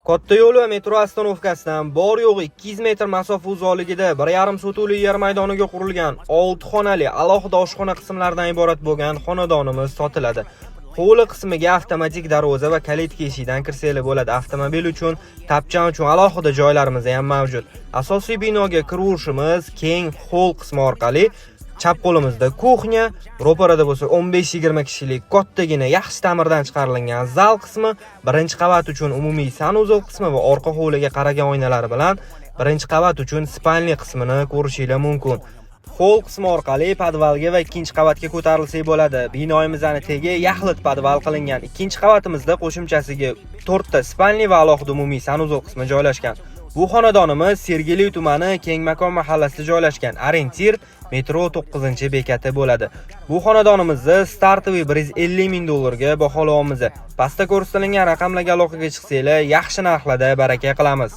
Katta yo'l va metro остановка sidan bor yo'g'i 200 metr masofa uzoqligida 1,5 sotixli yer maydoniga qurilgan 6 xonali, alohida oshxona qismlaridan iborat bo'lgan xonadonimiz sotiladi. Hovli qismiga avtomatik darvoza va калитка eshigidan kirsanglar bo'ladi. Avtomobil uchun, tapchan uchun alohida joylarimiz ham mavjud. Asosiy binoga kiraverishimiz keng холл qismi orqali chap qo'limizda кухня, ro'parada bo'lsa 15-20 kishilik kattagina, yaxshi ta'mirdan chiqarilgan zal qismi, birinchi qavat uchun umumiy санузел qismi va orqa hovliga qaragan oynalari bilan birinchi qavat uchun спальня qismini ko'rishinglar mumkin. Холл qismi orqali podvalga va ikkinchi qavatga ko'tarilsak bo'ladi. Binoimizning tegi yaxlit podval qilingan. Ikkinchi qavatimizda qo'shimchasiga 4 ta спальня va alohida umumiy санузел qismi joylashgan. Bu xonadonimiz Sergeli tumani, Keng makon mahallasida joylashgan. Ориентир metro 9-bekati bo'ladi. Bu xonadonimizni стартовый 150 ming dollarga baholayapmiz. Pastda ko'rsatilgan raqamlarga aloqaga chiqsanglar, yaxshi narxlarda baraka qilamiz.